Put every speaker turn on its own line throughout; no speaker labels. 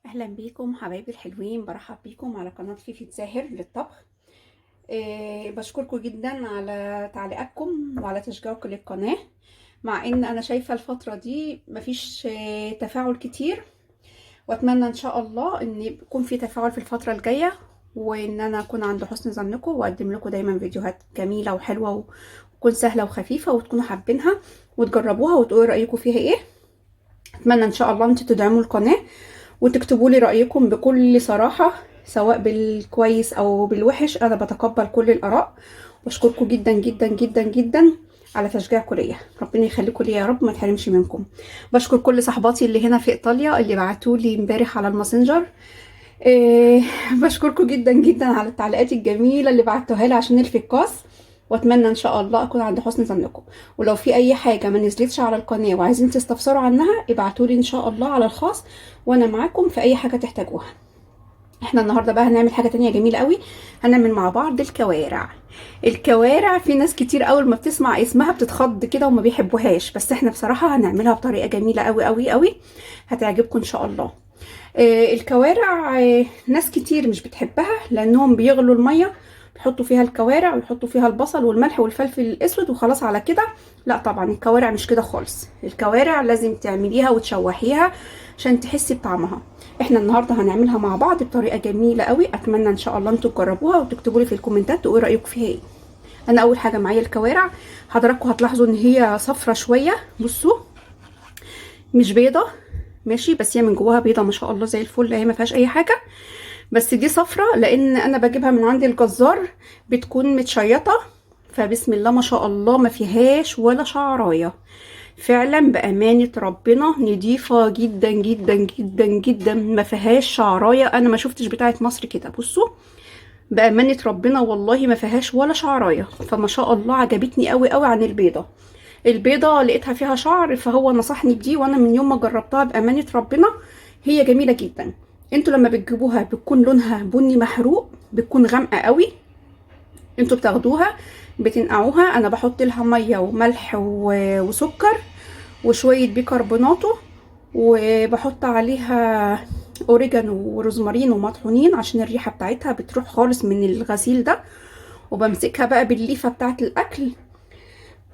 اهلا بيكم حبايبي الحلوين، برحب بيكم على قناة فيفي زاهر للطبخ. بشكركم جدا على تعليقاتكم وعلى تشجيعكم للقناة، مع ان انا شايفة الفترة دي مفيش تفاعل كتير، واتمنى ان شاء الله ان يكون في تفاعل في الفترة الجاية، وان انا اكون عند حسن ظنكم واقدم لكم دايما فيديوهات جميلة وحلوة وتكون سهلة وخفيفة وتكونوا حابينها وتجربوها وتقولوا رأيكم فيها ايه. اتمنى ان شاء الله انتوا تدعموا القناة وتكتبوا لي رأيكم بكل صراحة، سواء بالكويس او بالوحش، انا بتقبل كل الاراء. واشكركم جدا جدا جدا جدا على تشجيعكم ليا، ربنا يخليكم ليا يا رب، ما تحرمش منكم. بشكر كل صحباتي اللي هنا في ايطاليا اللي بعتوا لي امبارح على الماسنجر، بشكركم جدا جدا على التعليقات الجميلة اللي بعتوها لي عشان الفقاس، واتمنى ان شاء الله اكون عند حسن ظنكم. ولو في اي حاجة ما نزلتش على القناة وعايزين تستفسروا عنها ابعتولي ان شاء الله على الخاص، وانا معاكم في اي حاجة تحتاجوها. احنا النهارده بقى هنعمل حاجة تانية جميلة قوي، هنعمل مع بعض الكوارع. الكوارع في ناس كتير اول ما بتسمع اسمها بتتخض كده وما بيحبوهاش، بس احنا بصراحة هنعملها بطريقة جميلة قوي قوي قوي، هتعجبكم ان شاء الله. الكوارع ناس كتير مش بتحبها لانهم بيغلوا المية، بيحطوا فيها الكوارع ويحطوا فيها البصل والملح والفلفل الاسود وخلاص على كده. لا طبعا الكوارع مش كده خالص، الكوارع لازم تعمليها وتشوحيها عشان تحسي بطعمها. احنا النهارده هنعملها مع بعض بطريقة جميلة قوي، اتمنى ان شاء الله انتوا تجربوها وتكتبوا لي في الكومنتات تقولوا رايكم فيها ايه. انا اول حاجة معايا الكوارع، حضراتكم هتلاحظوا ان هي صفرة شوية، بصوا مش بيضة ماشي، بس هي من جواها بيضة ما شاء الله زي الفل، هي ما فيهاش اي حاجة، بس دي صفرة لان انا بجيبها من عند الجزار بتكون متشيطه، فبسم الله ما شاء الله ما فيهاش ولا شعرايه، فعلا بامانه ربنا نضيفه جدا جدا جدا جدا، ما فيهاش شعرايه. انا ما شفتش بتاعه مصر كده، بصوا بامانه ربنا والله ما فيهاش ولا شعرايه، فما شاء الله عجبتني قوي قوي عن البيضة. البيضة لقيتها فيها شعر فهو نصحني بدي، وانا من يوم ما جربتها بامانه ربنا هي جميلة جدا. انتوا لما بتجيبوها بتكون لونها بني محروق، بتكون غامقه قوي، انتوا بتاخدوها بتنقعوها، انا بحط لها مية وملح وسكر وشوية بيكربوناتو، وبحط عليها اوريجانو وروزمارين ومطحونين عشان الريحة بتاعتها بتروح خالص من الغسيل ده. وبمسكها بقى بالليفه بتاعه الاكل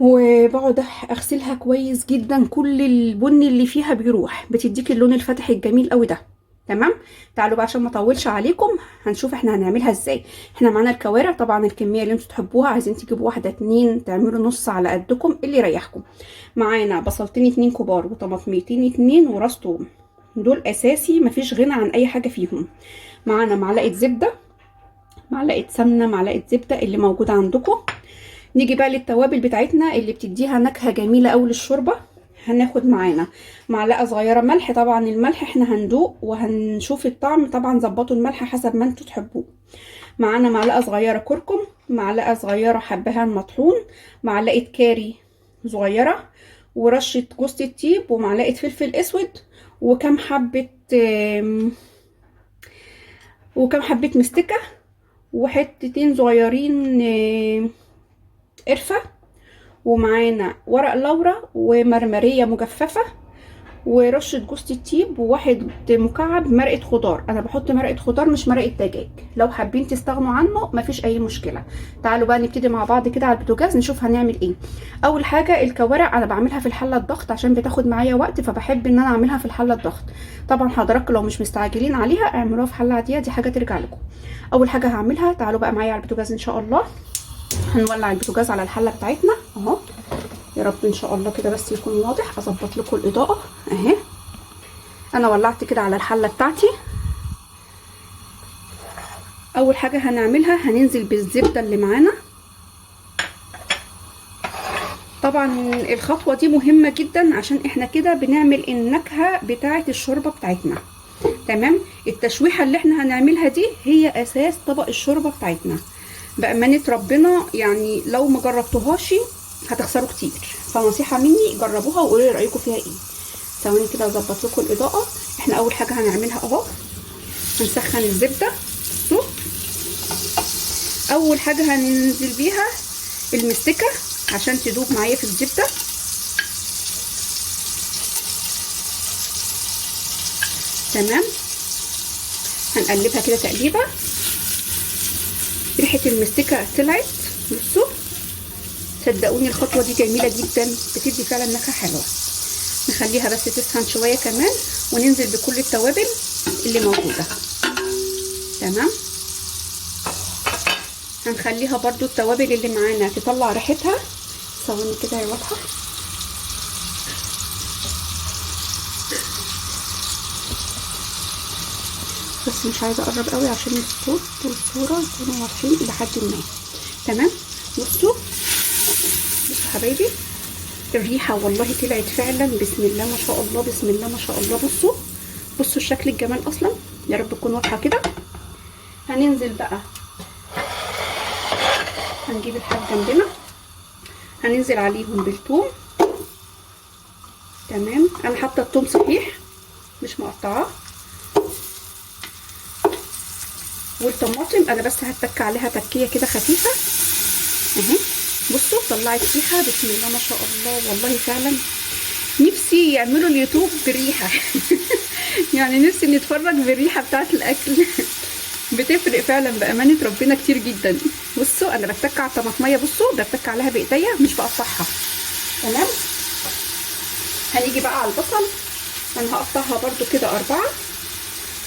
وبقعد اغسلها كويس جدا، كل البني اللي فيها بيروح، بتديك اللون الفاتح الجميل قوي ده. تمام، تعالوا بقى عشان ما اطولش عليكم هنشوف احنا هنعملها ازاي. احنا معانا الكوارع، طبعا الكمية اللي انتوا تحبوها، عايزين تجيبوا واحدة اتنين، تعملوا نص على قدكم اللي يريحكم. معانا بصلتين اتنين كبار وطماطميتين اتنين وراس توم، دول اساسي مفيش غنى عن اي حاجة فيهم. معانا معلقه زبدة، معلقه سمنه، معلقه زبدة اللي موجودة عندكم. نيجي بقى للتوابل بتاعتنا اللي بتديها نكهة جميلة قوي للشوربه. هناخد معانا معلقه صغيرة ملح، طبعا الملح احنا هندوق وهنشوف الطعم، طبعا ظبطوا الملح حسب ما انتوا تحبوه. معانا معلقه صغيرة كركم، معلقه صغيرة حبهان مطحون، معلقه كاري صغيرة، ورشه جوز الطيب، ومعلقة فلفل اسود، وكم حبه مستكه، وحتتين صغيرين قرفه، ومعانا ورق لورا ومرمريه مجففة، ورشه جوز الطيب، وواحد مكعب مرقه خضار. انا بحط مرقه خضار مش مرقه دجاج، لو حابين تستغنوا عنه مفيش اي مشكلة. تعالوا بقى نبتدي مع بعض كده على البوتاجاز نشوف هنعمل ايه. اول حاجة الكوارع انا بعملها في الحلة الضغط عشان بتاخد معايا وقت، فبحب ان انا اعملها في الحلة الضغط. طبعا حضراتكم لو مش مستعجلين عليها اعملوها في حله عادية، دي حاجة ترجع لكم. اول حاجة هعملها، تعالوا بقى معايا على البوتاجاز ان شاء الله. هنولع البوتاجاز على الحلة بتاعتنا اهو، يا رب ان شاء الله كده بس يكون واضح، اظبط لكم الاضاءة اهي. انا ولعت كده على الحلة بتاعتي. اول حاجة هنعملها هننزل بالزبده اللي معانا. طبعا الخطوة دي مهمة جدا عشان احنا كده بنعمل النكهة بتاعه الشوربة بتاعتنا. تمام، التشويحه اللي احنا هنعملها دي هي اساس طبق الشوربة بتاعتنا بأمانة ربنا، يعني لو ما جربتوهاش هتخسروا كتير، فنصيحة مني جربوها وقولوا لي رأيكم فيها ايه. ثواني كده اظبط لكم الإضاءة. احنا اول حاجة هنعملها اهو، هنسخن الزبدة. بصوا اول حاجة هننزل بيها المستكة عشان تدوب معايا في الزبدة. تمام، هنقلبها كده تقليبه. ريحه المستكه طلعت. بصوا صدقوني الخطوة دي جميلة جدا، بتدي فعلا نكهة حلوة. نخليها بس تسخن شوية كمان، وننزل بكل التوابل اللي موجودة. تمام. هنخليها برضو التوابل اللي معانا تطلع ريحتها. ثواني كده يا واضحة. بس مش عايزه اقرب قوي عشان الصوت والصورة يكونوا واضحين الى حد ما. تمام. بصوا بصوا حبايبي الريحة والله طلعت فعلا، بسم الله ما شاء الله، بسم الله ما شاء الله. بصوا بصوا الشكل الجمال اصلا، يا رب تكون واضحة كده. هننزل بقى، هنجيب الحاجة جنبنا، هننزل عليهم بالثوم. تمام. انا حاطه الثوم صحيح مش مقطعاه، والطماطم انا بس هتك عليها تكيه كده خفيفة اهي. بصوا طلعت ريحه بسم الله ما شاء الله، والله فعلا نفسي يعملوا اليوتيوب بريحه يعني نفسي نتفرج بالريحه بتاعه الاكل بتفرق فعلا بامانه ربنا كتير جدا. بصوا انا بتك على الطماطميه، بصوا بتك عليها بايديا مش بقطعها. تمام. هنيجي بقى على البصل، انا هقطعها برده كده 4،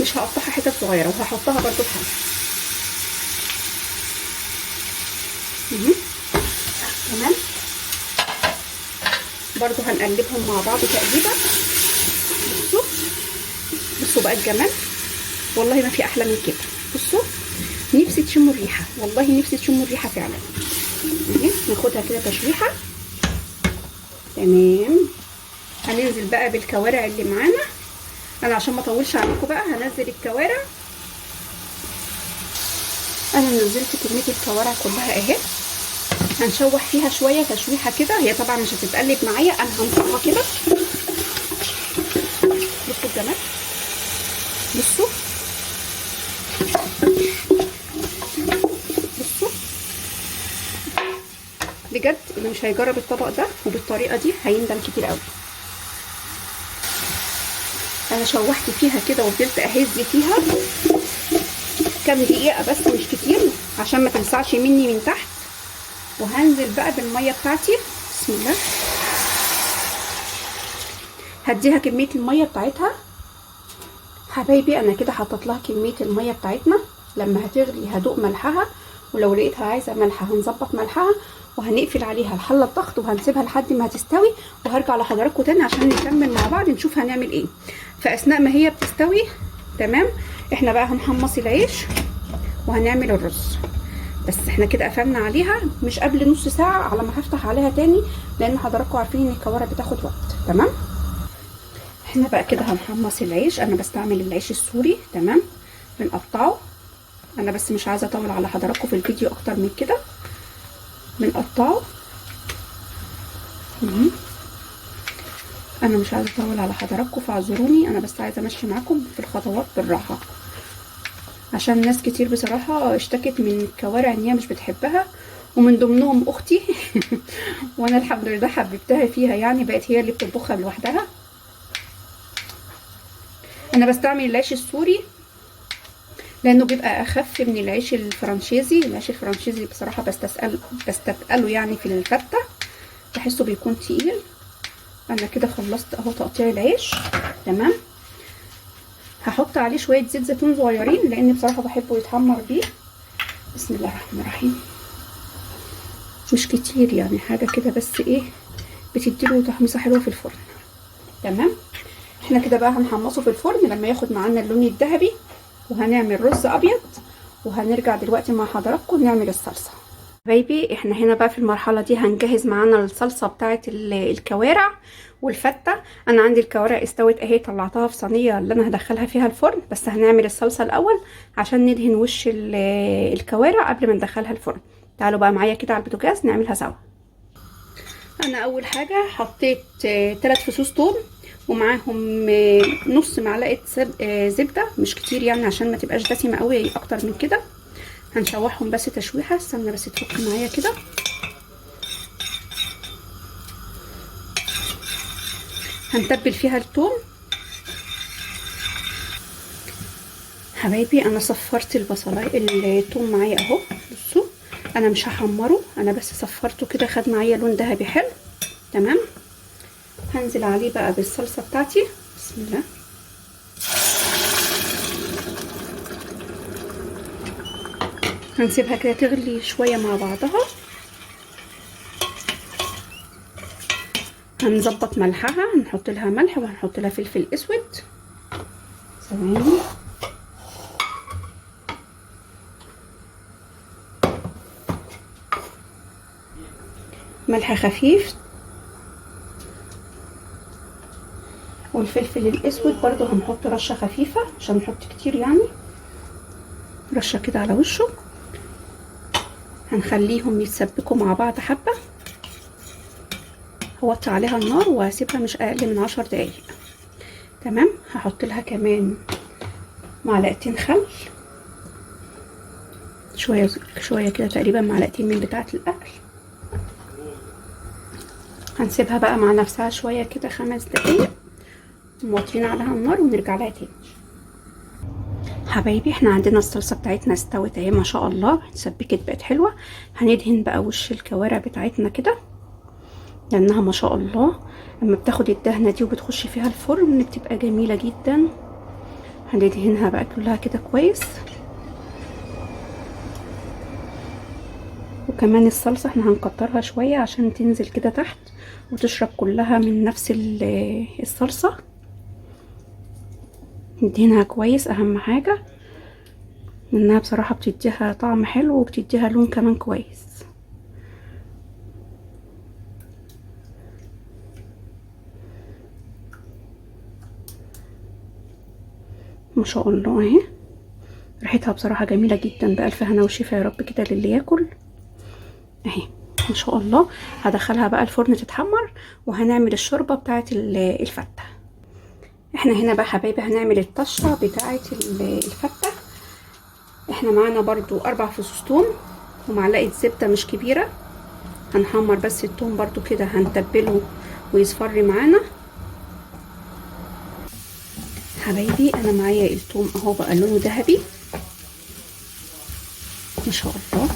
مش هقطعها حتت صغيرة، وهحطها برده بحاجة. تمام. برده هنقلبهم مع بعض تقليبه. بصوا بصوا بقى الجمال، والله ما في احلى من كده. بصوا نفسي تشموا الريحة، والله نفسي تشموا الريحة فعلا. ناخدها كده تشويحه. تمام. هننزل بقى بالكوارع اللي معانا. انا عشان ما اطولش عليكم بقى هنزل الكوارع. انا نزلت كمية الكوارع كلها اهي. هنشوح فيها شوية تشويحه كده، هي طبعا مش هتتقلب معايا، انا هنصفها كده. بصوا الجمال، بصوا بصوا بجد اللي مش هيجرب الطبق ده وبالطريقه دي هيندم كتير قوي. انا شوحت فيها كده وفضلت اهز فيها كام دقيقة بس مش كتير عشان ما تلسعش مني من تحت. وهنزل بقى بالمية بتاعتي، بسم الله. هديها كمية المية بتاعتها حبايبي. انا كده حطيت لها كمية المية بتاعتنا. لما هتغلي هدوق ملحها، ولو لقيتها عايزه ملح هنظبط ملحها، وهنقفل عليها الحلة الضغط وهنسيبها لحد ما هتستوي. وهرجع لحضراتكم تاني عشان نكمل مع بعض نشوف هنعمل ايه. فاثناء ما هي بتستوي تمام، احنا بقى هنحمص العيش وهنعمل الرز. بس احنا كده قفلنا عليها مش قبل نص ساعة على ما هفتح عليها تاني، لان حضراتكم عارفين ان الكوارع بتاخد وقت. تمام. احنا بقى كده هنحمص العيش. انا بستعمل العيش السوري. تمام. بنقطعه، انا بس مش عايزه اطول على حضراتكم في الفيديو اكتر من كده. بنقطعه. انا مش عايزه اطول على حضراتكم فاعذروني، انا بس عايزه امشي معاكم في الخطوات بالراحة، عشان ناس كتير بصراحة اشتكت من الكوارع ان هي مش بتحبها، ومن ضمنهم اختي وانا الحمد لله حببتها فيها، يعني بقت هي اللي بتطبخها لوحدها. انا بستعمل العيش السوري لانه بيبقى اخف من العيش الفرنشيزي. العيش الفرنشيزي بصراحة بستثقله يعني في الفته، بحسه بيكون تقيل. انا كده خلصت اهو تقطيع العيش. تمام. هحط عليه شوية زيت زيتون صغيرين لان بصراحة بحبه يتحمر بيه. بسم الله الرحمن الرحيم. مش كتير يعني، حاجة كده بس ايه بتديله تحميصه حلوة في الفرن. تمام. احنا كده بقى هنحمصه في الفرن لما ياخد معانا اللون الذهبي، وهنعمل رز ابيض، وهنرجع دلوقتي مع حضراتكم نعمل الصلصه. حبايبي احنا هنا بقى في المرحلة دي هنجهز معانا الصلصه بتاعه الكوارع والفته. انا عندي الكوارع استوت اهي، طلعتها في صينية اللي انا هدخلها فيها الفرن، بس هنعمل الصلصه الاول عشان ندهن وش الكوارع قبل ما ندخلها الفرن. تعالوا بقى معايا كده على البوتاجاز نعملها سوا. انا اول حاجة حطيت 3 فصوص ثوم، ومعاهم نص معلقه زبدة، مش كتير يعني عشان ما تبقاش دسمة قوي اكتر من كده. هنشوحهم بس تشويحه، استنى بس تفك معايا كده. هنتبل فيها الثوم. حبايبي انا صفرت البصلايه الثوم معايا اهو. بصوا انا مش هحمره، انا بس صفرته كده، خد معايا لون ذهبي حلو. تمام. هنزل عليه بقى بالصلصه بتاعتي. بسم الله. هنسيبها كده تغلي شوية مع بعضها. هنظبط ملحها، هنحط لها ملح وهنحط لها فلفل اسود. ثواني. ملح خفيف، والفلفل الاسود برضو هنحط رشه خفيفة، مش هنحط كتير يعني، رشه كده على وشه. هنخليهم يتسبكوا مع بعض حبه. هوطي عليها النار وهسيبها مش اقل من 10 دقايق. تمام. هحط لها كمان معلقتين خل، شوية شوية كده، تقريبا معلقتين من بتاعه الاكل. هنسيبها بقى مع نفسها شوية كده 5 دقايق، موطيين عليها النار، ونرجع لها تاني. حبايبي احنا عندنا الصلصه بتاعتنا استوت اهي ما شاء الله، اتسبكت بقت حلوة. هندهن بقى وش الكوارع بتاعتنا كده، لانها ما شاء الله لما بتاخد الدهنه دي وبتخش فيها الفرن بتبقى جميلة جدا. هندهنها بقى كلها كده كويس. وكمان الصلصه احنا هنكترها شوية عشان تنزل كده تحت وتشرب كلها من نفس الصلصه. ندهنها كويس، اهم حاجة انها بصراحة بتديها طعم حلو وبتديها لون كمان كويس. ما شاء الله اهي ريحتها بصراحة جميلة جدا، بالف هنا وشفا يا رب كده للي ياكل. اهي ما شاء الله. هدخلها بقى الفرن تتحمر، وهنعمل الشوربة بتاعه الفته. احنا هنا بقى حبايبي هنعمل الطشه بتاعه الفته. احنا معانا برضو 4 فصوص توم ومعلقة زبدة مش كبيرة. هنحمر بس التوم برضو كده، هنتبله ويصفر معانا. حبايبي انا معايا التوم اهو بقى لونه ذهبي ما شاء الله.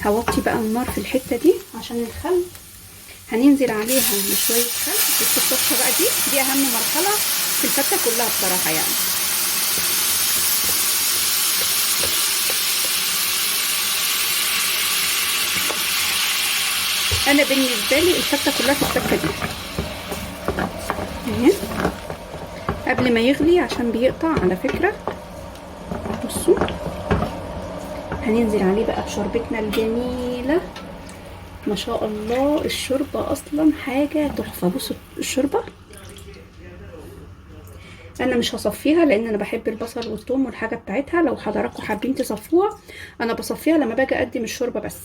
هوطي بقى النار في الحتة دي عشان الخل هننزل عليها بشوية خل. بس الطشه بقى دي اهم مرحلة في الفته كلها بصراحة يعني. انا بالنسبة لي الفته كلها في التكه دي اهي، قبل ما يغلي عشان بيقطع على فكرة. بصوا هننزل عليه بقى بشوربتنا الجميلة ما شاء الله. الشوربة اصلا حاجة تحفة. بصوا الشوربة انا مش هصفيها لان انا بحب البصل والثوم والحاجة بتاعتها. لو حضراتكم حابين تصفوها انا بصفيها لما باجي اقدم الشوربة بس،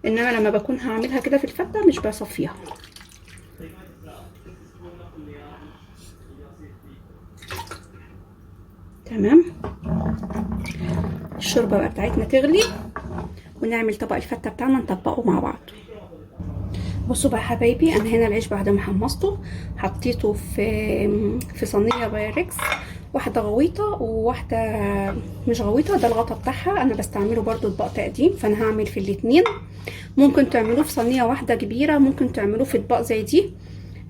انما لما بكون هعملها كده في الفته مش بصفيها. تمام. الشوربة بقى بتاعتنا تغلي ونعمل طبق الفته بتاعنا نطبقه مع بعض. بصوا بقى حبايبي انا هنا العيش بعد ما حمصته حطيته في صينية بايركس، واحدة غويطه وواحدة مش غويطه، ده الغطا بتاعها. انا بستعمله برضو اطباق تقديم، فانا هعمل في الاتنين. ممكن تعملوه في صينية واحدة كبيرة، ممكن تعملوه في اطباق زي دي.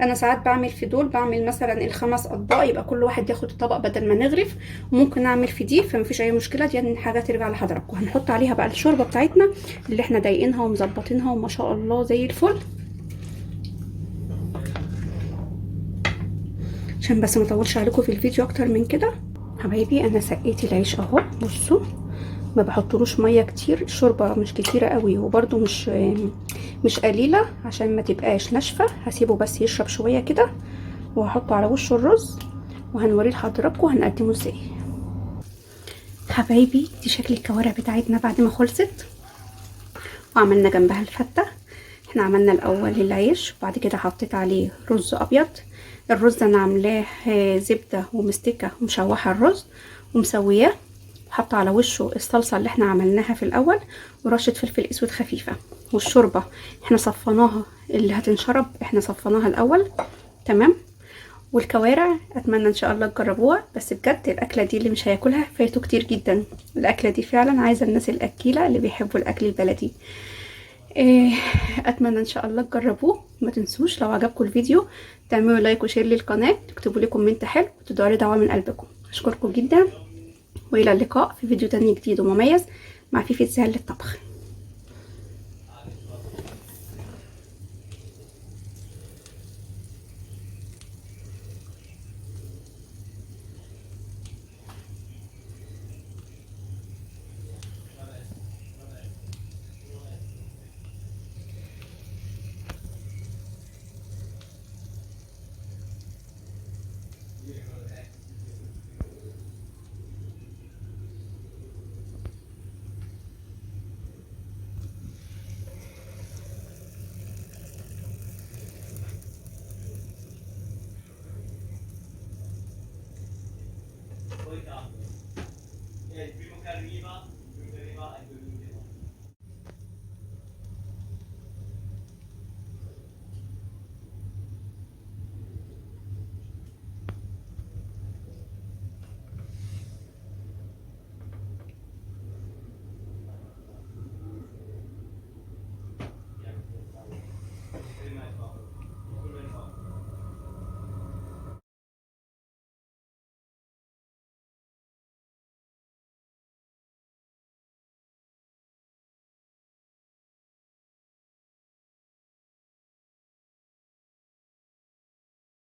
انا ساعات بعمل في دول، بعمل مثلا ال5 اطباق يبقى كل واحد ياخد طبق بدل ما نغرف، وممكن اعمل في دي، فمفيش اي مشكلة. دي حاجة ترجع لحضراتكم. هنحط عليها بقى الشوربة بتاعتنا اللي احنا ضايقينها ومظبطينها وما شاء الله زي الفل. عشان بس ما اطولش عليكم في الفيديو اكتر من كده حبايبي. انا سقيت العيش اهو، بصوا ما بحطلوش مية كتير، الشوربة مش كتيرة قوي وبرده مش قليله عشان ما تبقاش ناشفة. هسيبه بس يشرب شوية كده وهحطه على وش الرز وهنوريه لحضراتكم وهنقدمه ازاي. حبايبي دي شكل الكوارع بتاعتنا بعد ما خلصت وعملنا جنبها الفته. احنا عملنا الاول العيش وبعد كده حطيت عليه رز ابيض. الرز انا عاملاه زبدة ومستكه ومشوحه الرز ومسوياه، وحاطه على وشه الصلصه اللي احنا عملناها في الاول ورشه فلفل اسود خفيفة. والشوربه احنا صفناها اللي هتنشرب احنا صفناها الاول. تمام. والكوارع. اتمنى ان شاء الله تجربوها، بس بجد الاكلة دي اللي مش هياكلها فايته كتير جدا. الاكلة دي فعلا عايزه الناس الاكيله اللي بيحبوا الاكل البلدي. اتمنى ان شاء الله تجربوه. ما تنسوش لو عجبكم الفيديو تعملوا like و share للقناة، تكتبوا لي comment حلو، وتدعوا لي دعوه من قلبكم. اشكركم جدا، والى اللقاء في فيديو تاني جديد ومميز مع فيفي سهل للطبخ.